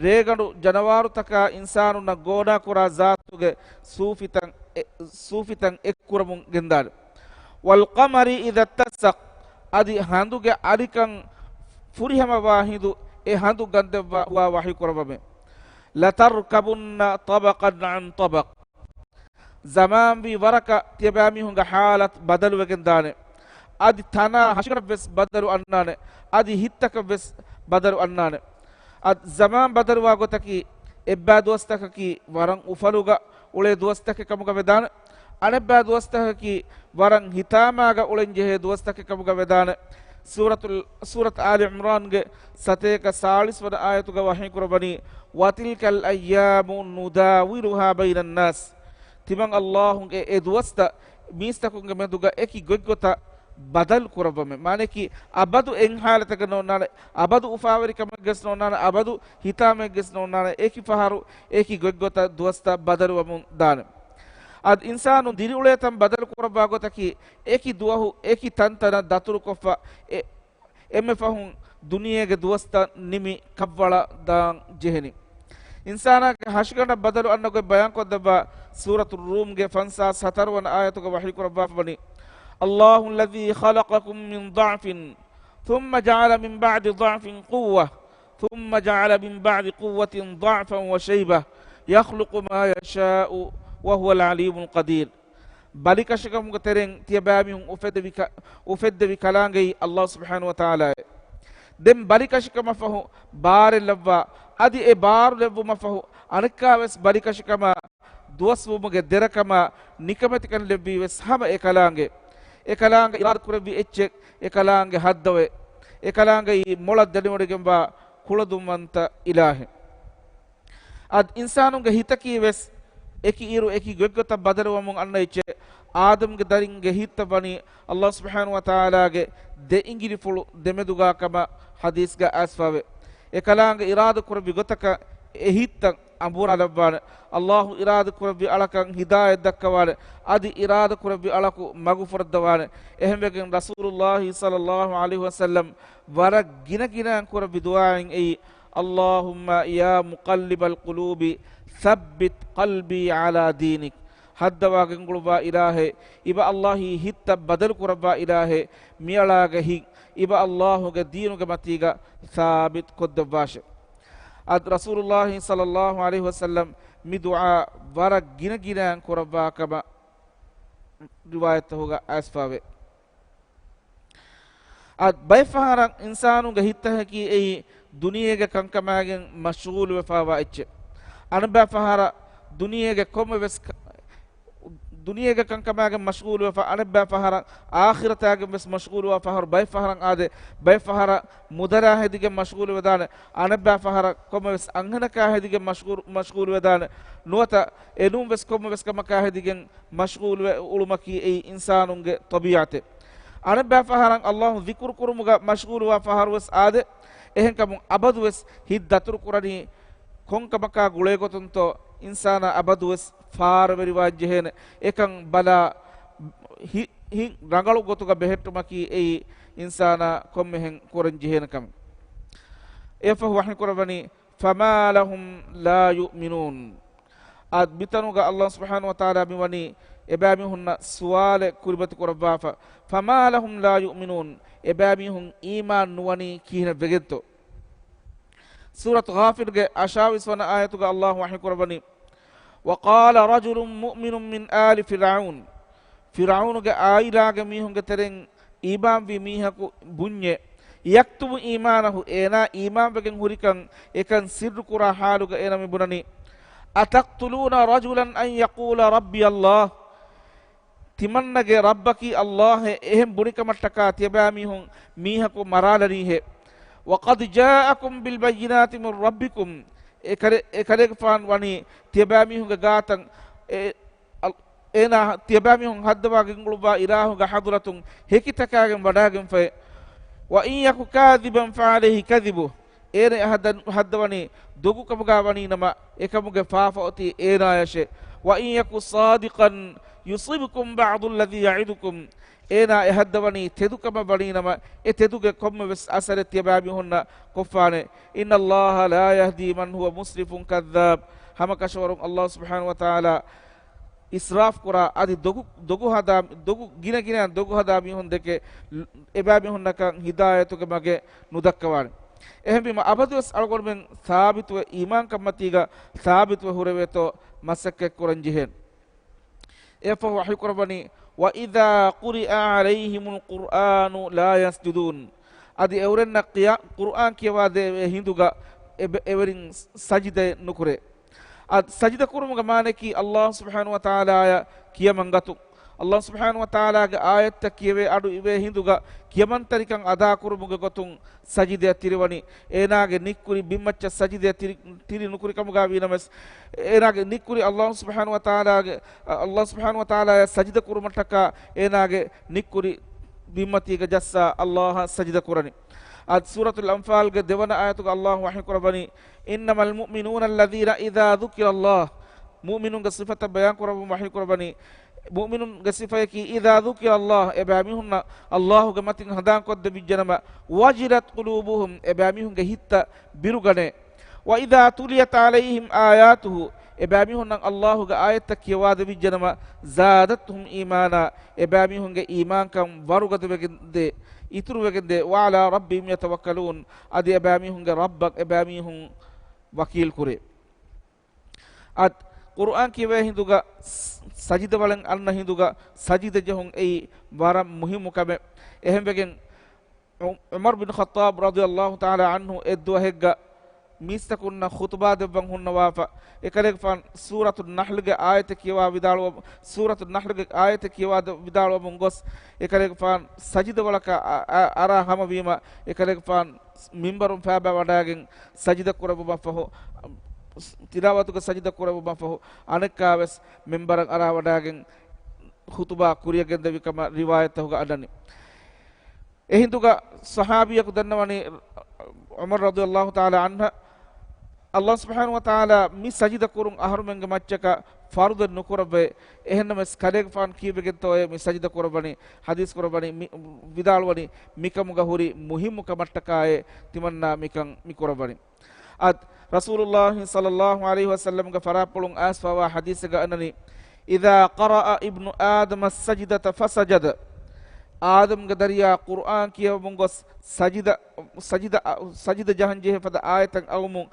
ރޭގަނޑު ޖަނަވާރުތަކާ އިންސާނުންނަށް ގޯނާކުރާ ޒާތުގެ ސޫފިތައް އެ-، ސޫފިތައް އެއްކުރަމުން ގެންދާނެ. وَالْقَمَرِ إِذَا اتَّسَقَ، އަދި ހަނދުގެ އަލިކަން ފުރިހަމަވާ ހިނދު އެ ހަނދު ގަންދެއްވާ ހުވާ ވަޙީ ކުރައްވަމޭ. لَتَرْكَبُنَّ طَبَقًا عَنْ طَبَقٍ. ޒަމާންވީ ވަރަކަށް ތިޔަބައިމީހުންގެ ޙާލަތު ބަދަލުވެގެން ދާނެ. އަދި ތަނާ ހަށިގަނޑަށްވެސް ބަދަލު އަންނާނެ. އަދި ހިތްތަކަށްވެސް ބަދަލު އަންނާނެ. އަދި ޒަމާން ބަދަލުވާ ގޮތަކީ، އެއްބައި ދުވަސްތަކަކީ ވަރަށް އުފަލުގަ އުޅޭ ދުވަސްތަކެއް ކަމުގަ ވެދާނެ. އަނެއްބައި ދުވަސްތަކަކީ ވަރަށް ހިތާމާގަ އުޅެން ޖެހޭ ދުވަސްތަކެއް ކަމުގަ ވެދާނެ. ސޫރަތުލް، ސޫރަތު އާލި ޢިމްރާންގެ ސަތޭކަ ސާޅީސް ވަނަ އާޔަތުގަ ވަޙީ ކުރައްވަނީ، وَتِلْكَ الْأَيَّامُ نُدَاوِلُهَا بَيْنَ النَّاسِ. ތިމަން ﷲ އެ، އެ ދުވަސްތައް މީސްތަކުންގެ މެދުގަ އެކި ގޮތްގޮތަށް ބަދަލު ކުރައްވަމޭ. މާނައަކީ، އަބަދު އެއް ޙާލަތެއްގަ ނޯންނާނެ، އަބަދު އުފާވެރިކަމެއްގަސް ނޯންނާނެ، އަބަދު ހިތާމައެއްގަސް ނޯންނާނެ، އެކި ފަހަރު އެކި ގޮތްގޮތަށް ދުވަސްތައް ބަދަލުވަމުން ދާނެ. އަދި އިންސާނުން ދިރިއުޅޭތަން ބަދަލު ކުރައްވާ ގޮތަކީ، އެކި ދުވަހު އެކި ތަންތަނަށް ދަތުރުކޮށްފަ، އެ، އެންމެ ފަހުން ދުނިޔޭގެ ދުވަސްތައް ނިމި ކަށްވަޅަށް ދާން ޖެހެނީ. އިންސާނާގެ ހަށިގަނޑަށް ބަދަލު އަންނަ ގޮތް ބަޔާންކޮށްދެއްވާ ސޫރަތު ރޫމްގެ ފަންސާސް ހަތަރު ވަނަ އާޔަތުގަ ވަޙީ ކުރައްވާފަ ވަނީ، اللَّهُ الَّذِي خَلَقَكُم مِّن ضَعْفٍ ثُمَّ جَعَلَ مِن بَعْدِ ضَعْفٍ قُوَّةً ثُمَّ جَعَلَ مِن بَعْدِ قُوَّةٍ ضَعْفًا وَشَيْبَةً يَخْلُقُ مَا يَشَاءُ وَهُوَ الْعَلِيمُ الْقَدِيرُ. ބަލިކަށިކަމުގެ ތެރެއިން ތިޔަބައިމީހުން އުފެދެވި ކަ-، އުފެއްދެވި ކަލާނގެއީ ﷲ ސުބްޙާނަހޫ ވަތަޢާލާއޭ. ދެން ބަލިކަށިކަމަށްފަހު ބާރެއް ލައްވާ، އަދި އެ ބާރު ލެއްވުމަށްފަހު އަނެއްކާވެސް ބަލިކަށިކަމާ ދުވަސްވުމުގެ ދެރަކަމާ ނިކަމެތިކަން ލެއްވީވެސް ހަމަ އެކަލާނގެ. އެކަލާނގެ އިރާދަ ކުރެއްވި އެއްޗެއް، އެކަލާނގެ ހައްދަވެ، އެކަލާނގެއީ މޮޅަށް ދެނެވޮޑިގެންވާ ކުޅަދުންވަންތަ އިލާހެއް. އަދި އިންސާނުންގެ ހިތަކީ ވެސް އެކި އިރު އެކި ގޮތްގޮތަށް ބަދަލުވަމުން އަންނަ އެއްޗެއް. އާދަމްގެ ދަރިންގެ ހިތްތައް ވަނީ އައްލާހު ސުބްޙާނަހު ވަތަޢާލާގެ ދެ އިނގިލިފުޅު ދެމެދުގާ ކަމަށް ޙަދީޘްގަ އައިސްފަވޭ. އެކަލާނގެ އިރާދަ ކުރެއްވި ގޮތަކަށް އެ ހިތްތައް އަނބުރާލައްވާނެ. އައްލާހު އިރާދަ ކުރެއްވި އަޅަކަށް ހިދާޔަތް ދައްކަވާނެ. އަދި އިރާދަ ކުރެއްވި އަޅަކު މަގު ފުރައްދަވާނެ. އެހެންވެގެން ރަސޫލުއްލާހި ޞައްލައްލާހު ޢަލައިހި ވަސައްލަމް ވަރަށް ގިނަ ގިނައިން ކުރެއްވި ދުޢާއެއް އެއީ، اللهم يا مقلب القلوب ثبت قلبي على دينك. ހައްދަވާ ގެންގުޅުއްވާ އިލާހޭ، އިބަ އައްލާހީ ހިތްތައް ބަދަލު ކުރައްވާ އިލާހޭ، މިއަޅާގެ ހިތް އިބަ އައްލާހުގެ ދީނުގެ މަތީގަ ސާބިތު ކޮށްދެއްވާށެ. އަދި ރަސޫލުއްލާހި ޞައްލައްލާހު ޢަލައިހި ވަސައްލަމް މި ދުޢާ ވަރަށް ގިނަ ގިނައިން ކުރައްވާ ކަމަށް ރިވާޔަތްތަކުގަ އައިސްފަވޭ. އަދި ބައެއް ފަހަރަށް އިންސާނުގެ ހިތްތަކަކީ އެއީ ދުނިޔޭގެ ކަންކަމާގެން މަޝްޣޫލުވެފަވާ އެއްޗެއް. އަނެއްބައި ފަހަރަށް ދުނިޔޭގެ ކޮންމެވެސް ކަ-، ދުނިޔޭގެ ކަންކަމާގެން މަޝްޣޫލުވެފަ، އަނެއްބައި ފަހަރަށް އާޚިރަތާގެން ވެސް މަޝްޣޫލުވާ ފަހަރު ބައެއް ފަހަރަށް އާދޭ، ބައެއް ފަހަރަށް މުދަރާ ހެދިގެން މަޝްޣޫލުވެދާނެ، އަނެއްބައި ފަހަރަށް ކޮންމެވެސް އަންހެނަކާ ހެދިގެން މަޝްޣޫލު-، މަޝްޣޫލުވެދާނެ. ނުވަތަ އެނޫން ވެސް ކޮންމެވެސް ކަމަކާ ހެދިގެން މަޝްޣޫލުވެ އުޅުމަކީ އެއީ އިންސާނުންގެ ޠަބީޢަތެއް. އަނެއްބައި ފަހަރަށް އައްލާހު ޛިކުރު ކުރުމުގަ މަޝްޣޫލުވާ ފަހަރު ވެސް އާދޭ. އެހެންކަމުން އަބަދުވެސް ހިތް ދަތުރު ކުރަނީ ކޮންކަމަކާ ގުޅޭގޮތުންތޯ އިންސާނާ އަބަދުވެސް ފާރަވެރިވާން ޖެހޭނެ. އެކަން ބަލާ ހި-، ހިތް ރަނގަޅު ގޮތުގަ ބެހެއްޓުމަކީ އެއީ އިންސާނާ ކޮންމެހެން ކުރަން ޖެހޭނެ ކަމެއް. އެފަހު ވަޙީކުރައްވަނީ، فما لهم لا يؤمنون. އަދި މިތަނުގަ އައްލާހު ސުބްޙާނަހު ވަތަޢާލާ މިވަނީ އެބައިމީހުންނަށް ސުވާލެއް ކުރިމަތި ކުރައްވާފަ. فما لهم لا يؤمنون. އެބައިމީހުން އީމާން ނުވަނީ ކިހިނެއް ވެގެންތޯ؟ ސޫރަތު ޣާފިރުގެ އަށާވީސް ވަނަ އާޔަތުގަ އައްލާހު ވަޙީކުރައްވަނީ، وقال رجل مؤمن من آل فرعون. ފިރްޢައުނުގެ ޢާއިލާގެ މީހުންގެ ތެރެއިން އީމާންވި މީހަކު ބުންޏޭ، يكتم إيمانه، އޭނާ އީމާންވެގެން ހުރިކަން އެކަން ސިއްރުކުރާ ޙާލުގަ އޭނަ މި ބުނަނީ، أتقتلون رجلا أن يقول ربي الله. ތިމަންނަގެ ރައްބަކީ އައްލާހޭ، އެހެން ބުނިކަމަށްޓަކާ ތިޔަބައިމީހުން މީހަކު މަރާލަނީހޭ. وقد جاءكم بالبينات من ربكم. އެކަލެ-، އެކަލޭގެފާން ވަނީ ތިޔަބައިމީހުންގެ ގާތަށް އެ-، އަލް-، އޭނާ ތިޔަބައިމީހުން ހައްދަވާ ގެންގުޅުއްވާ އިލާހުގެ ޙަޟްރަތުން ހެކިތަކާގެން ވަޑާގެންފައި. وإن يك كاذبا فعليه كذبه. އޭނަ އެ ހައްދަ-، ހައްދަވަނީ ދޮގުކަމުގަ ވަނީނަމަ، އެކަމުގެ ފާފަ އޮތީ އޭނާޔަށޭ. وإن يك صادقا يصبكم بعض الذي يعدكم. އޭނާ އެ ހައްދަވަނީ ތެދުކަމަށް ވަނީނަމަ، އެ ތެދުގެ ކޮންމެވެސް އަސަރެއް ތިޔަބައިމީހުންނަށް ކޮށްފާނެ. إن الله لا يهدي من هو مسرف كذاب. ހަމަކަށަވަރުން އައްލާހު ސުބްޙާނަހު ވަތަޢާލާ އިސްރާފް ކުރާ، އަދި ދޮގު، ދޮގު ހަދާ، ދޮގު، ގިނަ ގިނައިން ދޮގު ހަދާ މީހުން ދެކެ، އެބައިމީހުންނަކަށް ހިދާޔަތުގެ މަގެއް ނުދައްކަވާނެ. އެހެންވީމަ، އަބަދުވެސް އަޅުގަނޑުމެން ސާބިތުވެ، އީމާންކަންމަތީގަ ސާބިތުވެ ހުރެވޭތޯ މަސައްކަތް ކުރަން ޖެހޭނެ. އެއަށްފަހު ވަޙީކުރައްވަނީ، وإذا قرئ عليهم القرآن لا يسجدون. އަދި އެއުރެންނަށް ޤިޔާ-، ޤުރުއާން ކިޔަވާދޭ ހިނދުގަ އެ-، އެވެރިން ސަޖިދައެއް ނުކުރޭ. އަދި ސަޖިދަ ކުރުމުގެ މާނައަކީ އައްލާހު ސުބްޙާނަހު ވަތަޢާލާއަށް ކިޔަމަންގަތުން. އައްލާހު ސުބްޙާނަހު ވަތަޢާލާގެ އާޔަތްތައް ކިޔެވޭ އަޑު އިވޭ ހިނދުގަ ކިޔަމަންތެރިކަން އަދާކުރުމުގެ ގޮތުން ސަޖިދަޔަށް ތިރިވަނީ. އޭނާގެ ނިއްކުރި ބިންމައްޗަށް ސަޖިދަޔަށް ތިރި، ތިރި ނުކުރި ކަމުގަ ވީނަމަވެސް، އޭނާގެ ނިއްކުރި އައްލާހު ސުބްޙާނަހު ވަތަޢާލާގެ، އައްލާހު ސުބްޙާނަހު ވަތަޢާލާޔަށް ސަޖިދަ ކުރުމަށްޓަކާ އޭނާގެ ނިއްކުރި ބިންމަތީގަ ޖައްސާ އައްލާހަށް ސަޖިދަ ކުރަނީ. އަދި ސޫރަތުލް އަންފާލްގެ ދެވަނަ އާޔަތުގަ އައްލާހު ވަޙީކުރައްވަނީ، إنما المؤمنون الذين إذا ذكر الله. މުއުމިނުންގެ ސިފަތައް ބަޔާން ކުރައްވަން ވަޙީކުރައްވަނީ، މުއުމިނުންގެ ސިފަޔަކީ، إذا ذكر الله، އެބައިމީހުންނަށް އައްލާހުގެ މަތިން ހަނދާންކޮށްދެވިއްޖެނަމަ، وجلت قلوبهم، އެބައިމީހުންގެ ހިތްތައް ބިރުގަނޭ. وإذا تليت عليهم آياته، އެބައިމީހުންނަށް އައްލާހުގެ އާޔަތްތައް ކިޔަވާދެވިއްޖެނަމަ، زادتهم إيمانا، އެބައިމީހުންގެ އީމާންކަން ވަރުގަދަވެގެންދޭ، އިތުރުވެގެންދޭ، وعلى ربهم يتوكلون، އަދި އެބައިމީހުންގެ ރައްބަށް އެބައިމީހުން ވަކީލްކުރޭ. އަދި ޤުރުއާން ކިޔެވޭ ހިނދުގަ، ސަޖިދަވަޅެން އަންނަ ހިނދުގަ ސަޖިދަ ޖެހުން އެއީ ވަރަށް މުހިއްމު ކަމެއް. އެހެންވެގެން ޢު-، ޢުމަރު ބިން ޚައްޠާބް ރަޟިޔައްލާހު ތަޢާލާ ޢަންހު އެއްދުވަހެއްގަ މީސްތަކުންނަށް ޚުޠުބާ ދެއްވަން ހުންނަވާފަ، އެކަލޭގެފާން ސޫރަތު ނަޙްލުގެ އާޔަތެއް ކިޔަވާ ވިދާޅުވަ-، ސޫރަތު ނަޙްލުގެ އާޔަތެއް ކިޔަވާ ދެ-، ވިދާޅުވަމުން ގޮސް، އެކަލޭގެފާން ސަޖިދަވަޅަކަށް އަ-، އަ-، އަރާ ހަމަވީމަ، އެކަލޭގެފާން މިންބަރުން ފައިބާ ވަޑާގެން ސަޖިދަ ކުރެއްވުމަށްފަހު، ތިލާވަތުގެ ސަޖިދަ ކުރެއްވުމަށް ފަހު އަނެއްކާވެސް މިންބަރަށް އަރާވަޑައިގެން ޚުތުބާ ކުރިޔަށް ގެންދެވި ކަމަށް ރިވާޔަތްތަކުގަ އަންނަނީ. އެހިނދުގަ ޞަޙާބީއަކު ދަންނަވަނީ ޢުމަރު ރަޟިޔަﷲ ތަޢާލާ ޢަންހަ، ﷲ ސުބްޙާނަހޫ ވަތަޢާލާ މި ސަޖިދަ ކުރުން އަހަރުމެންގެ މައްޗަކަށް ފަރުޟެއް ނުކުރައްވައޭ. އެހެންނަމަވެސް ކަލޭގެފާނު ކީއްވެގެންތޯއޭ މި ސަޖިދަ ކުރައްވަނީ؟ ޙަދީޘް ކުރައްވަނީ މި، ވިދާޅުވަނީ މިކަމުގަ ހުރި މުހިއްމު ކަމަށްޓަކާއޭ ތިމަންނާ މިކަން މި ކުރައްވަނީ. އަދި ރަސޫލުﷲ ޞައްލަﷲ ޢަލައިހި ވަސައްލަމްގެ ފަރާތްޕުޅުން އައިސްފަވާ ޙަދީޘެއްގަ އަންނަނީ، إذا قرأ ابن آدم السجدة فسجد، އާދަމްގެ ދަރިޔާ ޤުރްއާން ކިޔަވަމުން ގޮސް ސަޖިދަ، ސަޖިދަ، ސަޖިދަ ޖަހަން ޖެހޭ ފަދަ އާޔަތަށް އައުމުން،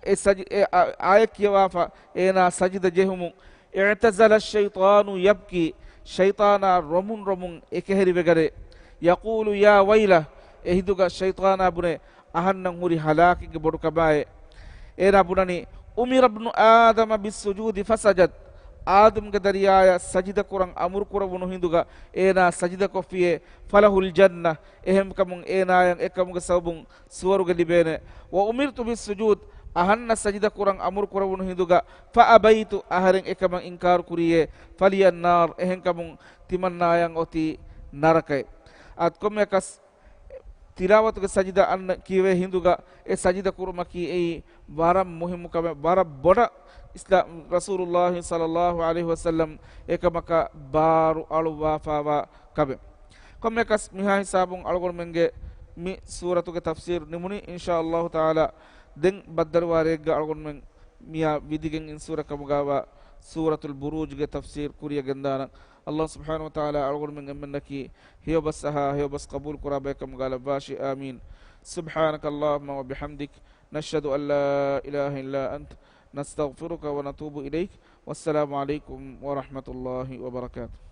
އެ ސަޖި، އެ އާ، އާޔަތް ކިޔަވާފަ އޭނާ ސަޖިދަ ޖެހުމުން، اعتزل الشيطان يبكي، ޝައިޠާނާ ރޮމުން ރޮމުން އެކަހެރިވެގަނެ. يقول يا ويله، އެހިނދުގަ ޝައިޠާނާ ބުނެ، އަހަންނަށް ހުރި ހަލާކެއްގެ ބޮޑުކަމާއޭ. އޭނާ ބުނަނީ، أمر ابن آدم بالسجود فسجد، އާދަމްގެ ދަރިޔާޔަށް ސަޖިދަ ކުރަން އަމުރު ކުރެވުނު ހިނދުގަ އޭނާ ސަޖިދަ ކޮށްފިއޭ، فله الجنة، އެހެންކަމުން އޭނާޔަށް އެކަމުގެ ސަބަބުން ސުވަރުގެ ލިބޭނެ. وأمرت بالسجود، އަހަންނަށް ސަޖިދަ ކުރަން އަމުރު ކުރެވުނު ހިނދުގަ، فأبيت، އަހަރެން އެކަމަށް އިންކާރު ކުރިއޭ، فلي النار، އެހެންކަމުން ތިމަންނާޔަށް އޮތީ ނަރަކައެއް. އަދި ކޮންމެއަކަސް ތިލާވަތުގެ ސަޖިދަ އަންނަ ކީވޭ ހިނދުގަ އެ ސަޖިދަ ކުރުމަކީ އެއީ ވަރަށް މުހިއްމު ކަމެއް، ވަރަށް ބޮޑަށް އިސްލާ، ރަސޫލުﷲ ޞައްލަﷲ ޢަލައިހި ވަސައްލަމް އެކަމަކަށް ބާރު އަޅުއްވާފާވާ ކަމެއް. ކޮންމެއަކަސް މިހާ ހިސާބުން އަޅުގަނޑުމެންގެ މި ސޫރަތުގެ ތަފްސީރު ނިމުނީ. އިންޝާﷲ ތަޢާލާ ދެން ބައްދަލުވާ ރެއެއްގަ އަޅުގަނޑުމެން މިއާ ވިދިގެން އިން ސޫރަ ކަމުގައިވާ ސޫރަތުލް ބުރޫޖްގެ ތަފްސީރު ކުރިޔަށް ގެންދާނަން. ﷲ ސުބްޙާނަހޫ ވަތަޢާލާ އަޅުގަނޑުމެން އެންމެންނަކީ ހެޔޮބަސް އަހާ ހެޔޮބަސް ޤަބޫލު ކުރާ ބައެއް ކަމުގައި ލައްވާށި. އާމީން. سبحانك اللهم وبحمدك، نشهد أن لا إله إلا أنت، نستغفرك ونتوب إليك. والسلام عليكم ورحمة الله وبركاته.